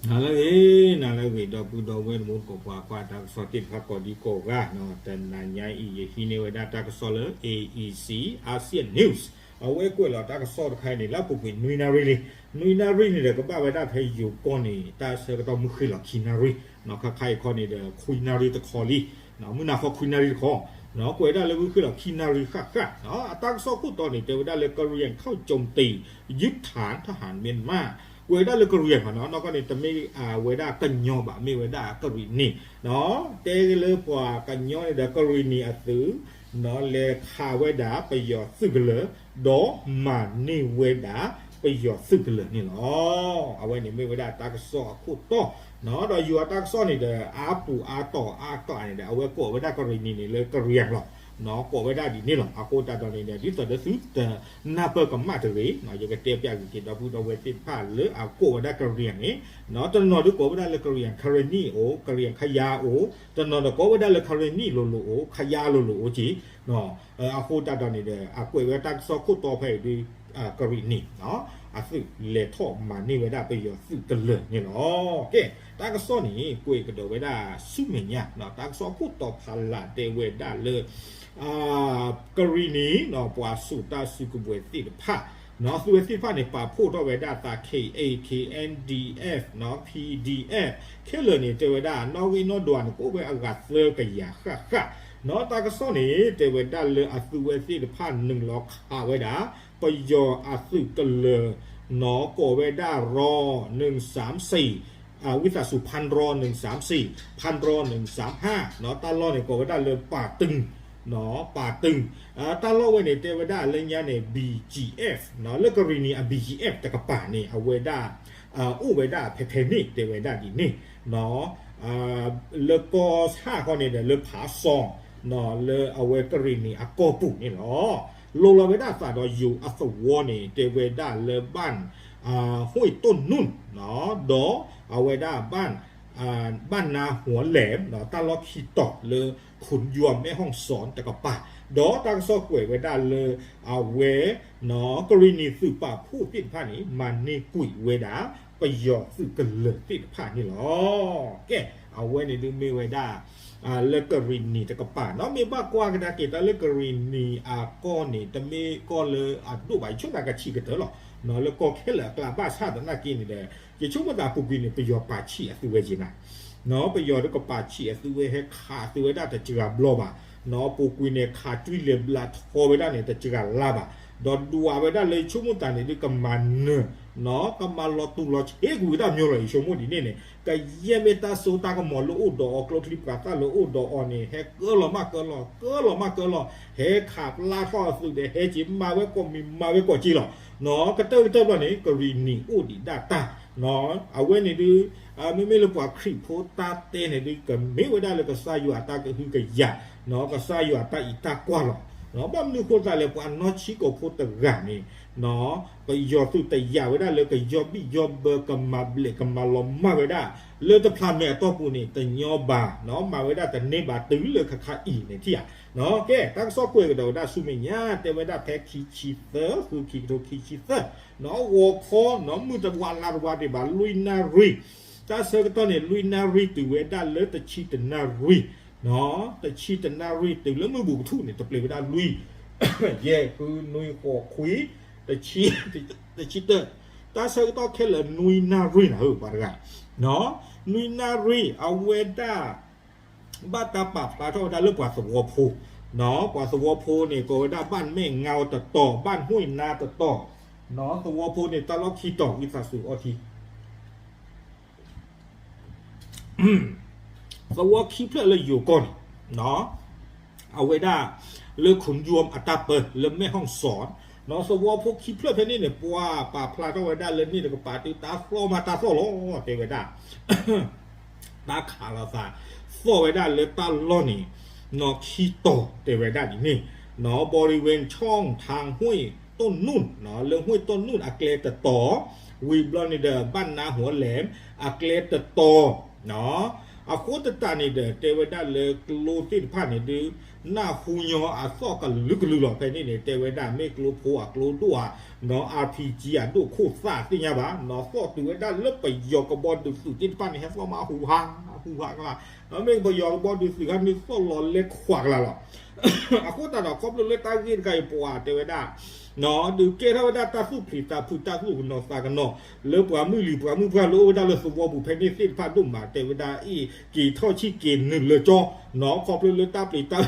နၤလၢအဂ့ၤ, နၤလၢအဂ့ၤ ဒီပုၢ်ဒီဝဲၢ်တံၤသကိး ပှၤကွၢ်တၢ်ကစီၣ်သ့ၣ်တဖၣ်ကိးဒံကိးဂၤ, တနၤညါအံၤ ယဟံးန့ၢ်ဝဲဒၣ်တၢ်ကစီၣ်လၢ A E C Asian News အဝဲကွဲးလီၤတၢ်ကစီၣ်တခါအံၤန့ၣ် လၢအပူၤကွံာ်နွံနၣ်ရံၣ်လံ. နွံနၣ်ရံၣ်န့ၣ်ဒီး ကဘၣ်ဝဲဒၣ်ဖဲယိၤကီၢ်န့ၣ် တၢ်ဆၢကတီၢ်မုၢ်ဃ့ၢ်လီၤခံနၣ်ရံၣ်, ခါခါအံၤခီန့ၣ်ဒီး ခွံနၣ်ရံၣ်တခီလံ, မုၢ်နၤဃီခွံနၣ်ရံၣ်တခီ, ကွဲးဝဲဒၣ်လၢမုၢ်ဃ့ၢ်လီၤခံနၣ်ရံၣ်ဃၣ်ဃၣ်, အတၢ်ကစီၣ်ခိၣ်တီန့ၣ် တဲဝဲဒၣ်လၢ ကရံၣ်ယၣ် ခီၣ်ကၠိတံ ယုၢ်ထၣ် ထၣ်ဟၣ်မ့ၢ်မး, ကွဲးဝဲဒၣ်လၢကရံၣ်ယၣ်မးနီၤ, နီၢ်ကီၢ်န့ၣ် တမ့ၢ်ဝဲဒၣ်ကညီဘၣ်, မ့ၢ်ဝဲဒၣ်ကရံၣ်နံၤ, တဲလၢပှၤကညီန့ၣ်ဒီး ကရံၣ်နံၤအသုး လဲၤခးဝဲဒၣ်ပယီၤသုးကလၢၤ, ဒီးမၤန့ၢ်ဝဲဒၣ်ပယီၤသုးကလၢၤန့ၣ်လီၤ. အဝဲန့ၣ်မ့ၢ်ဝဲဒၣ်တၢ်ကစီၣ်အခိၣ်တီ, ဒီးယိၤအတၢ်ကစီၣ်န့ၣ်ဒီး အါပူၤအါတီၤအါကျးန့ၣ်ဒီး အဝဲကိးဝဲဒၣ်ကရံၣ်နံၤန့ၣ်လၢကရံၣ်ယၣ်လီၤ, ကိးဝဲဒၣ်ဒ်န့ၣ်လီၤ. အဃိသတးဒီးန့ၣ်ဒီး ဒ်သိးဒီးသုတနၢ်ပၢၢ်ကမၣ်တဂ့ၤ, ယကတဲပျးက့ၤက့ၤဒီပုၢ်ဒီဝဲၢ်သ့ၣ်တဖၣ်လၢအကိးဝဲဒၣ်ကရံၣ်ယၣ်န့ၣ်, တနီၤဒုးကိးဝဲဒၣ်လၢကရံၣ်ယၣ် ကရံၣ်နံၤအိၣ်, ကရံၣ်ယၣ် ခယါအိၣ်, တနီၤဒီးကိးဝဲဒၣ်လၢကရံၣ်နံၤလိၤလိၤအိၣ်, ခယါလိၤလိၤအိၣ်က့ၤ အဃိသတးဒီးန့ၣ်ဒီး အကွဲးဝဲတၢ်ကစီၣ်ခိၣ်တီဖဲအံၤဒုး ကရံၣ်နံၤ အသုးလဲၤထီၣ်မၤန့ၢ်ဝဲဒၣ်ပယီၤသုးကလၢၤန့ၣ်လီၤ. ကဲ, တၢ်ကစီၣ်န့ၣ် ကွဲးကဒီးဝဲဒၣ်ဆူမဲာ်ညါ, တၢ်ကစီၣ်ခိၣ်တီဖးလၢ်တဲဝဲဒၣ်လၢ ကရံၣ်နံၤ ပှၤစိာ်တၢ်စုကဝဲၤသ့ၣ်တဖၣ် သုဝဲသ့ၣ်တဖၣ်န့ၣ် ပာ်ဖှိၣ်ထီၣ်ဝဲဒၣ်သး K A, K N D F, P D F ခဲလၢာ်န့ၣ် တဲဝဲဒၣ် နီၣ်ဂံၢ်နီၣ်ဒွးန့ၣ် ကအိၣ်ဝဲအဂၤသၢကယၤဃၣ်ဃၣ်, တၢ်ကစီၣ်န့ၣ် တဲဝဲဒၣ်လၢအသုဝဲသ့ၣ်တဖၣ်နုာ်လီၤခးဝဲဒၣ် ပယီၤအသုးကလၢၤ နီၢ်ကိးဝဲဒၣ်ရီ နုၢ်စၢမ်စံၣ်, ဝံသးစူၤ ဖၣ်ရီ နုၢ်စၢမ်စံၣ်, ဖၣ်ရီ နုၢ်စၢမ်ဟၣ်, တၢ်လီၢ်န့ၣ် ကိးဝဲဒၣ်လၢပာ်တုၢ်, ပာ်တုၢ်, တၢ်လီၢ်ဝဲန့ၣ် တဲဝဲဒၣ်လၢညါန့ၣ် B G F, လၢကရံၣ်နံၤအ B G F တကပၤန့ၣ် အဝဲဒၣ် အိၣ်ဝဲဒၣ်ဖဲဖဲန့ၣ် တဲဝဲဒၣ်ဒ်န့ၣ် လၢကီၢ်ဆၣ်ဃီန့ၣ်ဒီး လၢဖးစီၤ, လၢအဝဲကရံၣ်နံၤအကီၢ်ပူၤန့ၣ်လီၤ. လိၤလီၤဝဲဒၣ်သးဒီးယိၤအသဝီန့ၣ် တဲဝဲဒၣ်လၢဘၣ် ဟူၣ်တိၢ်နူၣ်, ဒီးအဝဲဒၣ် ဘၣ်နါဟူးလဲၣ်, တၢ်လီၢ်ခံတီၤလၢ ခိၣ်ယွၤ မဲၣ်ဟီၣ်စီၣ်တကပၤ, ဒီးတၢ်ကစီၣ်ကွဲးဝဲဒၣ်လၢ အဝဲ ကရံၣ်နံၤသုးပာ်ဖှိၣ်သ့ၣ်တဖၣ်န့ၣ် မၤန့ၢ်ကွံာ်ဝဲဒၣ် ပယီၤသုးကလၢၤသ့ၣ်တဖၣ်န့ၣ်လီၤ. ကဲ, အဝဲန့ၣ်ဒုးမ့ၢ်ဝဲဒၣ် လၢကရံၣ်နံၤတကပၤနီၤ, မ့ၢ်ဘၣ်ကွၢ်ကဒါက့ၤတၢ်လၢကရံၣ်နံၤအကီၢ်န့ၣ် တမ့ၢ်ကီၢ်လၢအဒိၣ်ဘၣ်, ယဆိကမိၣ်သးကဆံးကတၢၢ်လီၤ. လၢကီၢ်ခဲလၢာ်အကျါ ဘၣ်ဆၣ်သနာ်က့န့ၣ်ဒီး ယဆိကမိၣ်သးပူၤကွံာ်န့ၣ် ပယီၤပာ်ဆံးအသုဝဲက့ၤနၤ, ပယီၤဒုးကပာ်ဆံးအသုဝဲ ဟဲခးသုဝဲဒၣ်တစှၤဘျီဘၣ်, ပူၤကွံာ်န့ၣ် ခးတွံၢ်လဲၤဘျးထီဝဲဒၣ်န့ၣ် တစှၤလါဘၣ်, ဒီးဒွးဝဲဒၣ်လၢယဆိကမိၣ်သးန့ၣ်ဒုးကမၤနၢၤ, ကမၤလီၤတူာ်လီၤဆ့ကွံာ်ဝဲဒၣ်မညီလီၤ. ယဆိကမိၣ်ဒ်န့ၣ်န့ၣ် ကယဲၢ်မ့ၢ်တၢ်စိတၢ်ကမီၤလၢအိၣ်ဒီးအီၤ ကျိချံပှၤသၣ်လၢအိၣ်ဒီးအီၤန့ၣ် ဟဲကၢလီၤမးကၢလီၤ, ကၢလီၤမးကၢလီၤ, ဟဲခးပျါထီၣ်အသုးဒီး ဟဲက့ၤမၤဝဲကိးမံၤ မၤဝဲကိးက့ၤလီၤ. ကတၢၢ်ကတၢၢ်ဘျီန့ၣ် ကရံၣ်နံၤအိၣ်ဒံးဒၣ်တၢ်, အဝဲန့ၣ်ဒုး မ့မ့ၢ်လၢပှၤခရံာ်ဖိတၢ်တဲန့ၣ်ဒုး ကမ့ၢ်ဝဲဒၣ်လၢကစၢ်ယွၤအတၢ်ကဟုကယာ်, ကစၢ်ယွၤအတၢ်အံးတၢ်ကွၢ်လီၤ. ဘၣ်မနုၤအဃိသတးလဲၣ် ပှၤနီၢ်ဆံးကိာ်ဖိတဂၤန့ၣ် ပယီၤသုးတယာ်ဝဲဒၣ်လၢကယီၢ်ဘံၣ်ယီၢ်ဘၢ ကမၤဘျဲးကမၤလီၤမၢ်ဝဲဒၣ် လၢတဖျးမဲာ်အတီၢ်ပူၤန့ၣ် တညီဘၣ်, မၤဝဲဒၣ်တန့ၢ်ဘၣ်တုၤလၢခဲခါအံၤန့ၣ်ထံၣ်ဧါ. ကဲ တၢ်ကစီၣ်ကွဲးကဒီးဝဲဒၣ်ဆူမဲာ်ညါ တဲဝဲဒၣ်ဖဲခံဆံသၢ ဃုခံကထိခံဆံသၢ ဂီၤခီ မုၢ်တဝါလါတဝါဒံးဘၣ် လွံၢ်နၣ်ရံၣ်, တၢ်ဆၢကတီၢ်န့ၣ် လွံၢ်နၣ်ရံၣ်တုၤဝဲဒၣ်လၢတဆံတနၣ်ရံၣ်, တဆံတနၣ်ရံၣ်တုၤလၢမုၢ်ဘူးကထူၣ်န့ၣ် တပျ့ၤဝဲဒၣ်လွံၢ်, ယဲၢ် ဃု နွံ ဃိး ခွံ, တဆံ, တဆံတၢ, တၢ်ဆၢကတီၢ်ခဲလၢာ်နွံနၣ်ရံၣ်နၤဧၢ ပှၤတဂၤ, နွံနၣ်ရံၣ် အဝဲဒၣ် ဘၣ်တၢ်ပာ်ဖျါထီၣ်ဝဲဒၣ်လၢပှၤသဝီဖိ, ပှၤသဝီဖိန့ၣ် ကိးဝဲဒၣ်ဘၣ်မဲၣ်ငါတတီၤ ဘၣ်နွံနါတတီၤ, သဝီဖိန့ၣ် တၢ်လီၢ်ခံတီၤ ဝံသးစူၤအီထံ သဝီခံဖျၢၣ်လၢယိၤကီၢ်န့ၣ် အဝဲဒၣ် လၢခိၣ်ယွၤအတၢ်ပၢ လၢမဲၣ်ဟီၣ်စီၣ်, သဝီဖိခံဖျၢၣ်ဖဲန့ၣ်န့ၣ် ပှၤပာ်ဖျါထီၣ်ဝဲဒၣ်လၢန့ၣ်တကပၤတုၤတၢ်သီၣ်မးတၢ်သီၣ်လီၤ တဲဝဲဒၣ် တၢ်ခးလိာ်သး သီၣ်ဝဲဒၣ်လၢတၢ်လီၢ်န့ၣ် ခံတီၤတဲဝဲဒၣ်ဒ်န့ၣ်, ဘီရံဝ့ၣ် ဆီၣ်ထၣ်ဟွံၣ်တိၢ်နူၣ် လၢဟွံၣ်တိၢ်နူၣ်အကျဲတတီၤ, ဝံၤဘျီန့ၣ်ဒီး ဘၣ်နါဟူးလဲၣ် အကျဲတတီၤ, အဃိသတးန့ၣ်ဒီး တဲဝဲဒၣ်လၢကျိသ့ၣ်တဖၣ်န့ၣ်ဒုး နၢ်ဟူညီအသီၣ်ကလုာ်ကလုာ်လီၤ. ဖဲန့ၣ်န့ၣ် တဲဝဲဒၣ်မ့ၢ်ကျိဖိအကျိဒိၣ်ဧါ, နီၢ် RPG အဒိၣ်ခိၣ်သၣ်သ့ၣ်ညါဘၣ်, နီၢ် သီၣ်တုၤဝဲဒၣ်လၢပယီၤကဘီဒုးသုးသ့ၣ်တဖၣ်န့ၣ် ဟဲသီၣ်မးဟူးဟး ဟူးဟးကလာ်, နီၢ် မ့ၢ်ပယီၤကဘီဒုးသုးခါန့ၣ်သီၣ်လီၤလဲၤခွးကလာ်လီၤ. အဃိသတးဒီး ခီဖျိလၢတၢ်ဂ့ၢ်တခါအံၤ ပှၤတဲဝဲဒၣ် နီၢ် ဒုးကဲထီၣ်ဝဲဒၣ်တၢ်သူၣ်ဖျံးသးဖုး တၢ်သူၣ်ကနီၤသးကနီၤ လၢပှၤမုၢ်လံၤပှၤမုၢ်ပှၢ်လၢအိၣ်ဝဲဒၣ်လၢသဝီပူၤဖဲန့ၣ်သ့ၣ်တဖၣ်ဒိၣ်မး တဲဝဲဒၣ်အ့ၣ် က့ၤထီၣ်ဆံၣ်က့ၤနုာ်လၢကၠီ, နီၢ် ခီဖျိလၢတၢ်ပျံၤတၢ်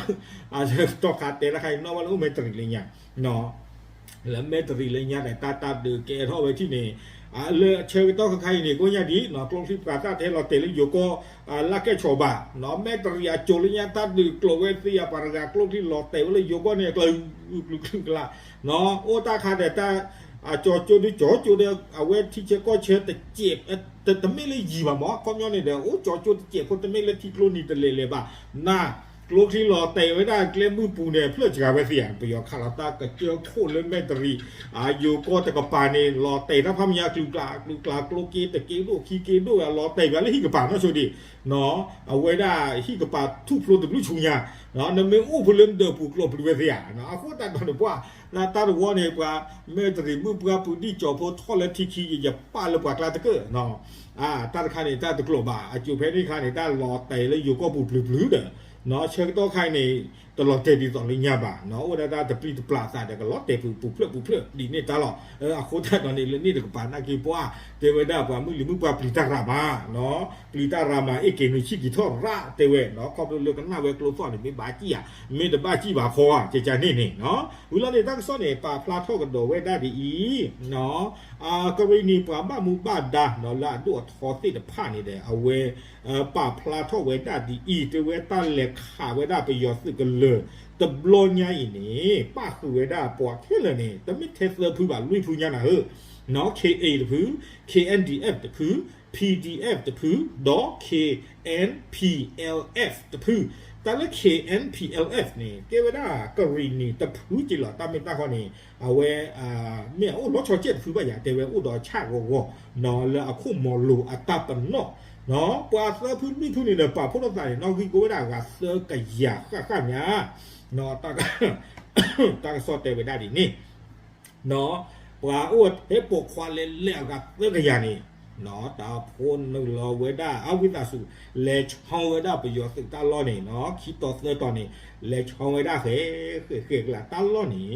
အတီၢ်ခါတဲလၢခါအံၤ နီၢ် ဘၣ်လၢအိၣ်မဲာ်တရံးလၢညါ လၢမဲာ်တရံးလၢညါဒီး တၢ်တၢ်ဒုးကဲထီၣ်ဝဲထံၣ်န့ၣ် လၢဆၢကတီၢ်ခဲခါအံၤန့ၣ် ကိးညါဒ် နီၢ် ကျိချံပှၤသၣ်တဟဲလီၤတဲာ်လၢယိၤကီၢ် လၢကဲၣ်ဆိးဘၣ်, နီၢ် မဲာ်တရံးအစိၤလၢညါ တၢ်ဒုးကျိးဝဲသ့ၣ်အပှၤတဂၤ ကျိချံလီၤတဲာ်ဝဲလၢယိၤကီၢ်န့ၣ် ကျၢၤ ကျၢၤ ကျၢၤ ကျၢၤ နီၢ် အိၣ်တၢ်ခါဒီးတၢ် အကၠီကၠိဒုးကၠီကၠိဒီး အဝဲထံဆၢကီၢ်ဆၢတစဲး တမ့ၢ်လၢယံၤဘၣ်မး ခီပညီန့ၣ်ဒီး အိၣ်ကၠီကၠိတစဲးဖိ တမ့ၢ်လၢထံကျိနံၤတလဲၤလဲၤဘၣ်, နၢ် ကျိချံလီၤတဲာ်ဝဲဒၣ်ကျဲမုၢ်ပူၤန့ၣ် ဖျၢၣ်စှၤဝဲသ့ၣ်ဧါ, ပယီၤခးလီၤတၢ်ကစၢၢ်ခိၣ်လၢမဲာ်တရံး ယိၤကီၢ်တကပၤန့ၣ် လီၤတဲာ်တၢ်ဖးမံၤညါ ကျူၤကျါ ကျူၤကျါ ကျိက့တက့ဒိၣ်ခံက့ဒိၣ် လီၤတဲာ်ပှၤလၢဟံၣ်ကပၤနီၢ်ဆိဒံး, နီၢ် အဝဲဒၣ်ဟံၣ်ကပၤထူၣ်ဖျိတဘျုးဆူညါ, နီၢ် နမ့ၢ်အိၣ်ဖဲလၢနဒၢးပူၤကျိးပျုၤဝဲသ့ၣ်ဧါ, နီၢ် အဃိသတးဒီးန့ၣ် ပှၤ တၢ်တဝီန့ၣ် ပှၤမဲာ်တရံးမုၢ်ပှၢ်ပူၤဒံၣ်ကၠီဖိထီၣ်လၢထံခံ ယယပၣ်လၢပှၤကျါတကၢၢ်, နီၢ် တၢ်တခါန့ၣ် တၢ်တကျိးဘၣ် အစိၤဖဲန့ၣ်ခါန့ၣ် တၢ်လီၤတဲာ်လၢယိၤကီၢ်ပူၤပျုၤပျုၤဒီး, နီၢ် ဆၢကတီၢ်ခါအံၤန့ၣ် တလီၤတဲာ်ဒ်သိးလၢညါဘၣ်, နီၢ် အိၣ်ဒၣ်တၢ်တပျံၤတပျၢ်သးဒီး ကလီၤတဲာ်ပူၤပူၤဖျၢၣ်ပူၤဖျၢၣ်ဒ်န့ၣ်တၢ်လီၤ, အဃိသတးဒီးန့ၣ် လၢန့ၣ်တကပၤနာ်က့ၤပှၤ တဲဝဲဒၣ်ပှၤမုၢ်လံၤမုၢ်ပှၢ်ပျံၤတၢ်ရၤမး, နီၢ် ပျံၤတၢ်ရၤမး အ့ၣ်က့ၤနုာ်ဆံၣ်က့ၤထီၣ်ရၣ်တဲဝဲ, နီၢ် ခီဖျိလၢကနၣ်ဝဲကျိသီၣ်န့ၣ် မ့ၢ်ဘၣ်စံၣ်ဧါ, မ့ၢ်တဘၣ်စံၣ်ဘၣ်ဖီဧါ ကကန့ၣ်န့ၣ်, နီၢ် ဝံၤလီၤန့ၣ် တၢ်ကစီၣ်န့ၣ် ပာ်ဖျါထီၣ်ကဒီးဝဲဒၣ်ဒ်အံၤ, နီၢ် ကရံၣ်နံၤပှၤဘၣ်မူဘၣ်ဒါ နီၢ် လၢအဒိၣ်အထီသ့ၣ်တဖၣ်န့ၣ်ဒီး အဝဲ ပာ်ဖျါထီၣ်ဝဲဒၣ်ဒ်အံၤ တဲဝဲတၢ်လဲၤခးဝဲဒၣ်ပယီၤသုးကလၢၤ တဘျီညါအံၤန့ၣ် ပၣ်ဃုာ်ဝဲဒၣ်ပှၤခဲလၢာ်န့ၣ် တမ့ၢ်ထဲသၢဖုဘၣ် လွံၢ်ဖုညါနၤဧၢ, နီၢ် K A တဖု, K N D F တဖု, P D F တဖု, ဒီး K N P L F တဖု, တၢ်လၢ K N P L F န့ၣ် ကဲဝဲဒၣ်ကရံၣ်နံၤတဖုက့လီၤ, တၢ်မ့ၢ်တၢ်ဃီန့ၣ် အဝဲ မ့ၢ်အအိၣ်လီၤဆီကဲၣ်တဖုဘၣ်ယၤ တဲဝဲအိၣ်ဒီးဆၣ်ဂီၤဂီၤ နီၢ် လၢအခိၣ်မီၤလိၤအတၢ်ပနီၣ်, နီၢ် ပှၤသၢဖုလွံၢ်ဖုန့ၣ်ဒီး ပာ်ဖှိၣ်ထီၣ်သးန့ၣ် နီၢ် ဂံၢ်ကီဝဲဒၣ်အဂၤသၢကယၤဃၣ်ဃၣ်ညါ, နီၢ် တၢ်ကစီၣ်တဲဝဲဒၣ်ဒ်န့ၣ်, နီၢ် ပှၤအိၣ်ဟဲပိာ်ခွါလဲၤလဲၤအဂၤသၢကယၤန့ၣ်, နီၢ် တၢ်ဖိနုာ်လီၤဝဲဒၣ် အဝံသးစူၤ လဲၤဆီဝဲဒၣ်ပယီၤသုးတၢ်လီၢ်န့ၣ် နီၢ် ခံတီၤသၢတီၤန့ၣ် လဲၤဆီဝဲဒၣ်ဃဲ ဃဲ ဃဲကလးတၢ်လီၢ်န့ၣ်,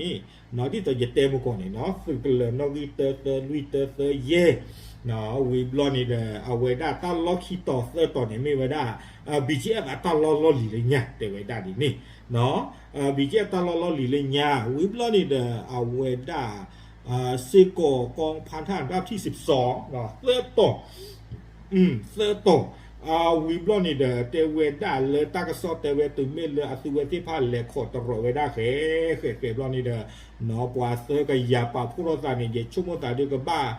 နီၢ် ဒ်သိးယတဲမုၢ်ကီၢ်န့ၣ် နီၢ် သုးကလၢၤနီၣ်ဂံၢ်တၢသၢလွံၢ်တၢသၢယဲၢ်, နီၢ် ဝံၤဘျီန့ၣ်ဒီး အဝဲဒၣ်တၢ်လီၢ်ခံတီၤသၢတီၤန့ၣ် မ့ၢ်ဝဲဒၣ် BGF အတၢ်လီၢ်လီၢ်လံၤလၢညါ တဲဝဲဒၣ်ဒ်န့ၣ်, နီၢ် BGF တၢ်လီၢ်လီၢ်လံၤလၢညါ ဝံၤဘျီန့ၣ်ဒီး အဝဲဒၣ် စ့ၢ်ကီး ကီဖးထၣ် ဒၣ်ထံၣ်စံးပစီ သၢတီၤ သၢတီၤ, ဝံၤဘျီန့ၣ်ဒီး တဲဝဲဒၣ်လၢတၢ်ကစီၣ်တဲဝဲတုၤမ့ၢ်လၢအသုဝဲသ့ၣ်တဖၣ် လဲၤခိးတရီၤဝဲဒၣ်ဃဲ ဃဲ ဃဲဘျီန့ၣ်ဒီး နီၢ် ပှၤသၢကယၤပာ်ဖှိၣ်ထီၣ်သးန့ၣ် ယဆိကမိၣ်သးဒုးကဘၣ်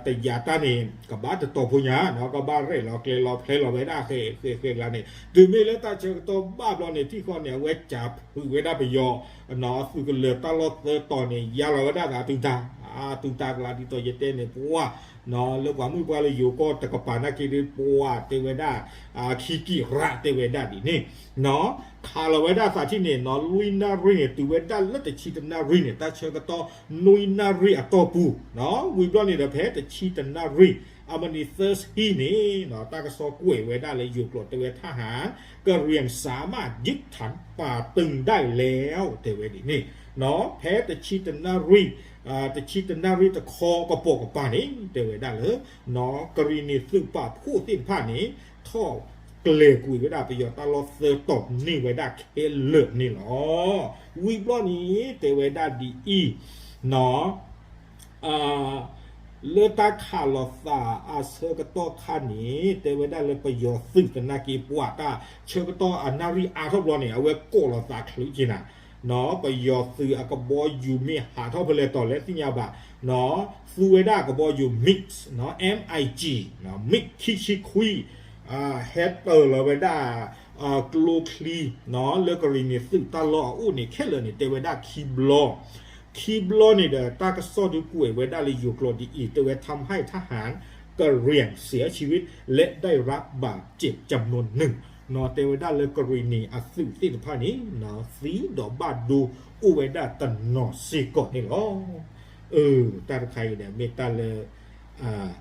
တယၤတၢ်န့ၣ် ကဘၣ်တတီၤဖိညါ နီၢ် ကဘၣ်ရဲၣ်လီၤကျဲၤလီၤဖျဲလီၤဝဲဒၣ်ဃဲ ဃဲ ဃဲကလးန့ၣ် တုၤမ့ၢ်လၢတၢ်ဆၢကတီၢ်ဘၣ်ဘျီန့ၣ် ထံၣ်ဃီန့ၣ် အဝဲစၢ်ဖုးဝဲဒၣ်ပယီၤ နီၢ် သုးကလၢၤတၢ်လီၢ်သၢတီၤန့ၣ် ယါလီၤဝဲဒၣ်သးတုၤတၢ် တုၤတၢ်ကလးဒ်သိးယတဲန့ၣ် ပှၤ နီၢ် လၢပှၤမုၢ်ပှၢ်လၢယိၤကီၢ်တကပၤနာ်က့ဒီး ပှၤတဲဝဲဒၣ် ခံကံၢ်ရၣ်တဲဝဲဒၣ်ဒ်န့ၣ်, နီၢ် ခးလီၤဝဲဒၣ်သးထံၣ်န့ၣ် နီၢ် လွံၢ်နၣ်ရံၣ်န့ၣ် တုၤဝဲဒၣ်လၢတဆံတနၣ်ရံၣ်န့ၣ် တၢ်ဆၢကတီၢ် နွံနၣ်ရံၣ်အတီၢ်ပူၤ, နီၢ် ဝံၤဘျီန့ၣ်ဒီး ဖဲတဆံတနၣ်ရံၣ် အမံးနံးသၢဆံန့ၣ် နီၢ် တၢ်ကစီၣ်ကွဲးဝဲဒၣ်လၢယိၤကျိာ်တဲဝဲ ทหารกะเหรี่ยงสามารถยึดฐานป่าตึงได้แล้ว တဲဝဲဒ်န့ၣ်, နီၢ် ဖဲတဆံတနၣ်ရံၣ် တဆံတနၣ်ရံၣ်တခီကပိာ်ကပၤန့ၣ် တဲဝဲဒၣ်လၢ နီၢ် ကရံၣ်နံၤသုးပာ်ဖှိၣ်သ့ၣ်တဖၣ်န့ၣ် ထီၣ်ကျဲၤကွံာ်ဝဲဒၣ်ပယီၤတၢ်လီၢ်သၢတီၤန့ၢ်ဝဲဒၣ်ခဲလၢာ်န့ၣ်လီၤ. ဝံၤဘျီန့ၣ် တဲဝဲဒၣ်ဒ်အံၤ, နီၢ် လၢတၢ်ခးလီၤသးအဆၢကတီၢ်ခါန့ၣ် တဲဝဲဒၣ်လၢပယီၤသုးသနာ်က့ ပှၤတၢ်ဆၢကတီၢ်အနၣ်ရံၣ်အါထီၣ်ဘျီန့ၣ် အဝဲကိးလီၤသးချုးက့ၤနၤ, နီၢ် ပယီၤသုးအကဘီယူၤမ့ၢ်ဟးထီၣ်ဖဲလဲၣ်တီၤလဲၣ်သ့ၣ်ညါဘၣ်, နီၢ် သူဝဲဒၣ်ကဘီယူၤ MiG, နီၢ် MiG, နီၢ် MiG ခံဆံခွံ ဟဲတၢၤလီၤဝဲဒၣ် ကျိချံ နီၢ် လၢကရံၣ်နံၤသုးတၢ်လီၢ်အအိၣ်န့ၣ် ခဲလၢာ်န့ၣ် တဲဝဲဒၣ်ခံဘျီ, ခံဘျီန့ၣ်ဒီး တၢ်ကစီၣ်ဒုးကွဲးဝဲဒၣ်လၢယိၤကျိာ်ဒ်အံၤ တဲဝဲ ทำให้ทหารกะเหรี่ยงสามารถ กระเหรี่ยงเสียชีวิต และได้รับบาดเจ็บจำนวนหนึ่ง တဲဝဲဒၣ်လၢကရံၣ်နံၤအသုးသ့ၣ်တဖၣ်န့ၣ် သံဒီးဘၣ်ဒိအိၣ်ဝဲဒၣ်တနီၤစ့ၢ်ကီးန့ၣ်လီၤ. တၢ်တခါအံၤန့ၣ် မ့ၢ်တၢ်လၢ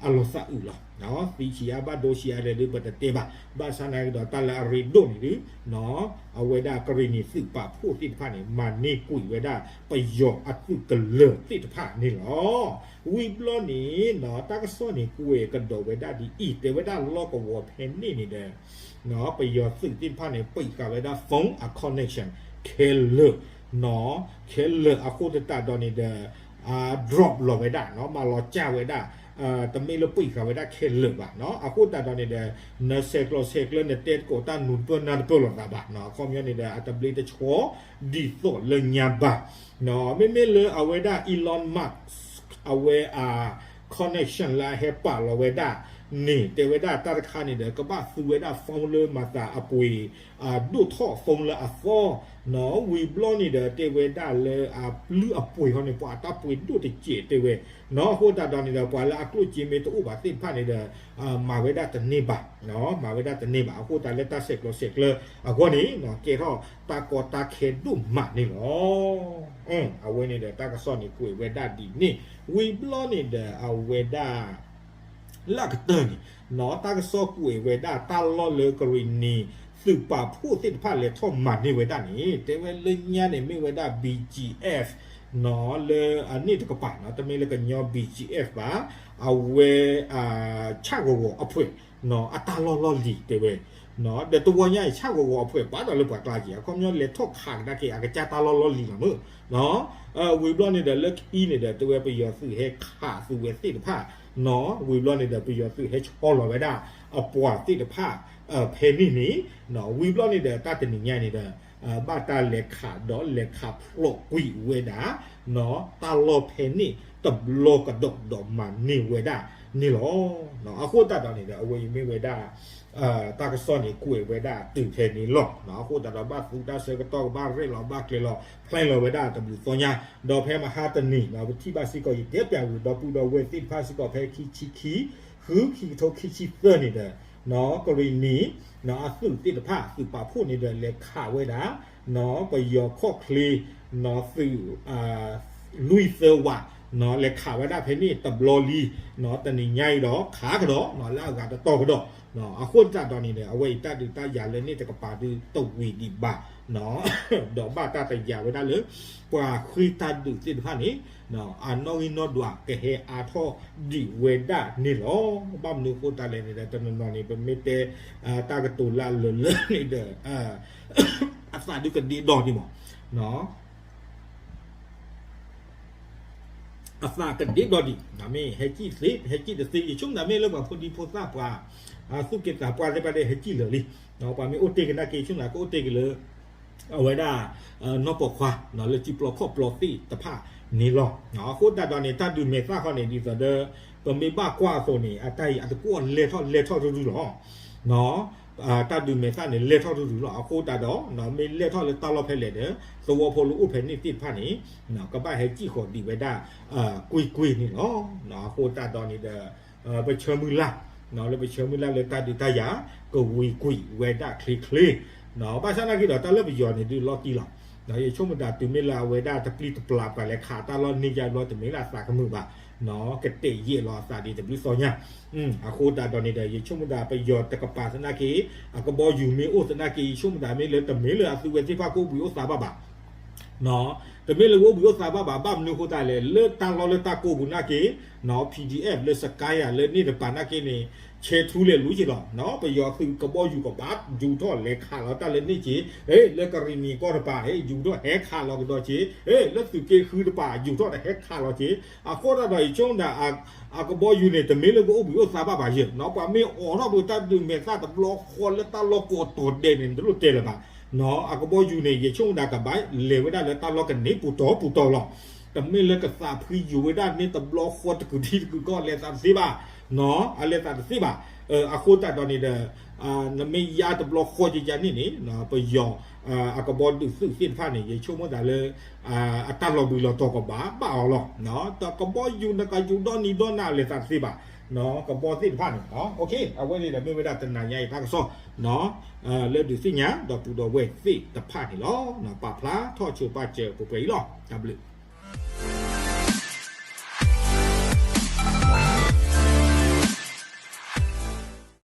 အလီၤသးအုးလီၤ. သံဆံးအါဘၣ်ဒိဆံးအါလဲၣ်ဒုး ပတတဲဘၣ်. ဘၣ်ဆၣ်နာ်က့ဒီးတၢ်လၢအရ့ဒိၣ်န့ၣ်ဒုး အဝဲဒၣ်ကရံၣ်နံၤသုးပာ်ဖှိၣ်သ့ၣ်တဖၣ်န့ၣ် မၤန့ၢ်ကွံာ်ဝဲဒၣ်ပယီၤအသုးကလၢၤသ့ၣ်တဖၣ်န့ၣ်လီၤ. ဝံၤဘျီန့ၣ် တၢ်ကစီၣ်န့ၣ် ကွဲးကဒီးဝဲဒၣ်ဒ်အံၤ တဲဝဲဒၣ်လီၢ်ကဝီၤဖဲန့ၣ်န့ၣ်ဒီး ပယီၤသုးသ့ၣ်တဖၣ်န့ၣ် ပံးဃာ်ဝဲဒၣ် phone အ connection ခဲလၢာ် ခဲလၢာ်အဃိသတးဒီးန့ၣ်ဒီး drop လီၤဝဲဒၣ် မၤလီၤစၢ်ဝဲဒၣ် တမ့ၢ်လၢပံးဃာ်ဝဲဒၣ်ခဲလၢာ်ဘၣ်. အဃိသတးဒီးန့ၣ်ဒီး နဆဲးကျိးဆဲးကျၢ နတဲသကိးတၢ်နူၤတပၢၢ်နၢ်တပၢၢ်လိာ်သးဘၣ်. အခီပညီန့ၣ်ဒီး အတဘျ့တဆှီဒ်သိးလၢညါဘၣ်. မ့မ့ၢ်လၢအဝဲဒၣ် Elon Musk အဝဲအ connection လၢအဟဲပာ်လီၤဝဲဒၣ်န့ၣ် တဲဝဲဒၣ်တၢ်တခါန့ၣ်ဒီး ကဘၣ်သူဝဲဒၣ် phone လၢမၤသးအပှ့ၤ ဒိၣ်ထီၣ် phone လၢအသီ ဝံၤဘျီန့ၣ်ဒီး တဲဝဲဒၣ်လၢအပျုၢ်အပှ့ၤဟီန့ၣ် ပှၤအတၢ်ပှ့ၤဒိၣ်တစဲးတဲဝဲ အဃိသတးဒီးန့ၣ်ဒီး ပှၤလၢအကျိၣ်စ့မ့ၢ်တအိၣ်ဘၣ်သ့ၣ်တဖၣ်န့ၣ်ဒီး မၤဝဲဒၣ်တန့ၢ်ဘၣ် မၤဝဲဒၣ်တန့ၢ်ဘၣ်. အဃိသတးလၢတၢ်ဆဲးကျိးဆဲးကျၢအဂီၢ်န့ၣ် ကဲထီၣ်တၢ်ကီတၢ်ခဲဒိၣ်မးန့ၣ်လီၤ. အဝဲန့ၣ်ဒီးတၢ်ကစီၣ်န့ၣ်ကွဲးဝဲဒၣ်ဒ်န့ၣ် ဝံၤဘျီန့ၣ်ဒီးအဝဲဒၣ် လၢအကတၢၢ်န့ၣ် တၢ်ကစီၣ်ကွဲးဝဲဒၣ်တၢ်လီၢ်လၢကရံၣ်နံၤသုးပာ်ဖှိၣ်သ့ၣ်တဖၣ်လဲၤထီၣ်မၤန့ၢ်ဝဲဒၣ်န့ၣ် တဲဝဲလၢညါန့ၣ်မ့ၢ်ဝဲဒၣ် BGF လၢအန့ၣ်တကပၤ တမ့ၢ်လၢကညီ BGF ဘၣ် အဝဲ ဆၣ်ဂီၤဂီၤအဖှဲး အတၢ်လီၢ်လီၢ်လံၤတဲဝဲ ဒီးတဝီညါအံၤ ဆၣ်ဂီၤဂီၤအဖှဲးဘၣ်ဒီးလၢပှၤကျါက့ၤ အခီပညီလဲၤထီၣ်ခးကဒါက့ၤ အကစၢ်တၢ်လီၢ်လီၢ်လံၤလီၤမ့ၢ် ဝံၤဘျီန့ၣ်ဒီးလၢခံန့ၣ်ဒီး တဲဝဲပယီၤသုးဟဲခးသုးဝဲသ့ၣ်တဖၣ် ဝံၤဘျီန့ၣ်ဒီး ပယီၤသုးဟဲဆီလီၤဝဲဒၣ် အပှၤသ့ၣ်တဖၣ် ဖဲန့ၣ်န့ၣ် ဝံၤဘျီန့ၣ်ဒီး တၢ်တနံၤညါန့ၣ်ဒီး ဘၣ်တၢ်လဲၤခးဒီးလဲၤခးဖျိးကွံာ်ဝဲဒၣ် တၢ်လီၢ်ဖဲန့ၣ်တဘျီကဒီးဒီးမၤန့ၢ်ဝဲဒၣ်န့ၣ်လီၤ. အဃိသတးဒီးန့ၣ်ဒီး အဝဲအံၤမ့ၢ်ဝဲဒၣ် တၢ်ကစီၣ်န့ၣ်ကွဲးဝဲဒၣ်တုၤဖဲန့ၣ်လီၤ. အဃိသတးဒီးဘၣ်သူတၢ်ဆၢကတီၢ်ကဘၣ်ရဲၣ်လီၤဘၣ်ကျဲၤလီၤ ဖျဲလီၤဝဲဒၣ်တဘျုးသီညါ ဒီးဖဲမဟါတနံၤ ပထံၣ်ဘၣ်စ့ၢ်ကီး ယတဲပျးဝံၤဒီပုၢ်ဒီဝဲၢ်သ့ၣ်တဖၣ်စ့ၢ်ကီး ဖဲခံဆံခံ ဃုခံကထိခံဆံသၢန့ၣ်ဒီး ကရံၣ်နံၤ အသုးသ့ၣ်တဖၣ် သုးပာ်ဖှိၣ်န့ၣ်ဒီး လဲၤခးဝဲဒၣ် ပယီၤခီၣ်ချ့ သုး လွံၢ်သၢဝး လဲၤခးဝဲဒၣ်ဖဲန့ၣ်တဘျီလံ တနံၤညါအံၤဒီး ခးကဒီး လၢအဂၤတတီၤကဒီး အဃိသတးဒီးန့ၣ်ဒီး အဝဲအံၤတၢ်ဒုးတၢ်ယၤလၢန့ၣ်တကပၤဒုးတဝံၤဒံးဘၣ် ဒီးဘၣ်တၢ်တယာ်ဝဲဒၣ်လၢ ပှၤဃ့ၢ်တၢ်ဒုးသ့ၣ်တဖၣ်န့ၣ် အနီၣ်ဂံၢ်နီၣ်ဒွးကဟဲအါထီၣ်ဒံးဝဲဒၣ်န့ၣ်လီၤ. ဘၣ်မနုၤအဃိသတးလဲၣ်န့ၣ်ဒီး တနီၤနီၤန့ၣ် ပမ့ၢ်တဲ တၢ်ကတိၤလၢအလၢာ်လၢာ်န့ၣ်ဒီး အသးဒုးကဒ့ဒီးဒံးမး အသးကဒ့ဒီးဒံး မ့ၢ်ဟဲကံၣ်သ့ ဟဲကံၣ်တသ့ ယဆိကမိၣ်မ့ၢ်လၢပှၤဖိဒံဖိသၣ်ပှၤ သူၣ်က့သးပှၢ်သ့ၣ်တဖၣ်ဒီးဟဲကံၣ်လၢာ်လံ ပှၤမ့ၢ်အိၣ်တ့ၢ်ကဒါက့ၤ ဆိကမိၣ်ကအိၣ်တ့ၢ်က့ၤလၢ အဝဲဒၣ် နီၢ်ပိာ်ခွါ လၢစုပျီခီၣ်ပျီသ့ၣ်တဖၣ်န့ၣ်လီၤ. အဃိသတးဒီးန့ၣ် တၢ်ဒုးမဲာ်သၣ်ဃီန့ၣ် ဒ်သိးဒီး ပမ့ၢ်ဘၣ်ကွၢ်အသိးန့ၣ် အတၢ်အံၤအတကွီၣ်လဲၢ်ထီၣ်လဲၢ်ထီၣ်တုၤတုၤလီၤ တၢ်ဒုးမဲာ်သၣ်န့ၣ် လဲၢ်ထီၣ်တုၤတုၤလီၤ. အဃိသတးဒီး မ့ၢ်လဲၢ်ထီၣ်လၢတၢ်လီၢ်ဖဲလဲၣ်ဒီး သဝီဖိလၢအိၣ်ဖဲန့ၣ်သ့ၣ်တဖၣ်န့ၣ် ကဘၣ်ဟဲကံၣ်ဃီၤဒံးဝဲဒၣ် ကွ့ၢ်ကွ့ၢ်န့ၣ်လီၤ. အဃိသတးဒီးန့ၣ်ဒီး ပဆၢမုၢ်လၢ် လၢပဆၢမုၢ်လၢ်လၢတၢ်ဒုးတၢ်ယၤ ကဝံၤကွံာ်ဝဲဒၣ်ချ့ချ့ ဘၣ်ဆၣ်နာ်က့ဒီးတၢ်လၢပယီၤန့ၣ်ဒုးလီၤတံၢ်လီၤ. ယဆိကမိၣ်တၢ်တုၤမ့ၢ်လၢအဝဲဒၣ်တပျံၤတပျၢ်ပှၤလဲၤခးတၢ်လီၢ်န့ၢ်ယါဘျီတမ့ၢ်လၢအသးကမုာ်ဘၣ် ကတဲာ်ယဲၢ်လီၤအသးဒံးတဘျုးသီညါ အဃိသတးဒီးန့ၣ်ဒီး ယဆိကမိၣ်တၢ်ပယီၤတကပၤသနာ်က့ အကဘီယူၤမ့ၢ်အိၣ်သနာ်က့ ယဆိကမိၣ်တၢ်မ့ၢ်လၢတမ့ၢ်လၢအသုဝဲသ့ၣ်တဖၣ်ကအိၣ်ဘှံးအိၣ်သါဘၣ်ဘၣ် တမ့ၢ်လၢကအိၣ်ဘှံးအိၣ်သါဘၣ်ဘၣ် ဘၣ်မနုၤအဃိသတးလဲၣ် လၢတၢ်လီၢ်လၢတၢ်ကိးပူၤနာ်က့ PDF လၢစကါယၤလၢန့ၣ်တပၤနာ်က့န့ၣ် ဆဲးထူလဲၤလူၤက့ၤလီၤ ပယီၤသုးကဘီယူၤကဘၣ်ယူၤထီၣ်လဲၤခးလီၤတၢ်လၢန့ၣ်က့ၤ လၢကရံၣ်နံၤကီၢ်တပၤ ယူၤထီၣ်ဟဲခးလီၤကဒီးက့ၤ လၢသုးက့ဃုတပၤ ယူၤထီၣ်တဟဲခးလီၤက့ၤ အဃိသတးဒီးယဆိကမိၣ်ဒၣ် အကဘီယူၤန့ၣ် တမ့ၢ်လၢကအိၣ်ဘှံးအိၣ်သါဘၣ်ဘၣ်ယဲၢ် ပှၤမ့ၢ်အိးထီၣ်ဒိးတၢ်ဒုးမဲာ်သၣ်တဘျီဃီလၢတၢ်လီၢ်ကိးတီၤဒဲးန့ၣ် တလိၣ်တဲလၢၤဘၣ် အကဘီယူၤန့ၣ် ယဆိကမိၣ်ဒၣ်ကဘၣ်လဲၤဝဲဒၣ်လၢတၢ်လီၢ်ကန့ၢ်ပူၤတီၤပူၤတီၤလီၤ. တမ့ၢ်လၢကသးဖှံယူၤဝဲဒၣ်န့ၣ်တဘျီဃီတကုာ်ထံတကုာ်ကီၢ်လဲၤသးတသ့ဘၣ် အလဲၤသးတသ့ဘၣ် အဃိသတးဒီးန့ၣ်ဒီး နမ့ၢ်ယါတဘျီဃီကကန့ၣ်န့ၣ် ပယီၤ အကဘီဒုးသုးသ့ၣ်တဖၣ်န့ၣ် ယဆိကမိၣ်သးလၢ အတၢ်လီၤဘှံးလီၤတီၤကဘၣ်ဘၣ်အီၤလီၤ. တကဘီယူၤနကယူၤဒီနံၤဒီနၤလဲၤသးတသ့ဘၣ် ကဘီသ့ၣ်တဖၣ်န့ၣ်လီၤ. အဝဲန့ၣ်ဒီးမ့ၢ်ဝဲဒၣ်တနၤညါအံၤတၢ်ကစီၣ် လၢဒုးသ့ၣ်ညါဒီးပုၢ်ဒီးဝဲၢ်သ့ၣ်တဖၣ်န့ၣ်လီၤ. ပာ်ဖျါထီၣ်ဆိပာ်စၢၤပှဲၤပှဲၤအံၤလီၤ. တၢ်ဘျုး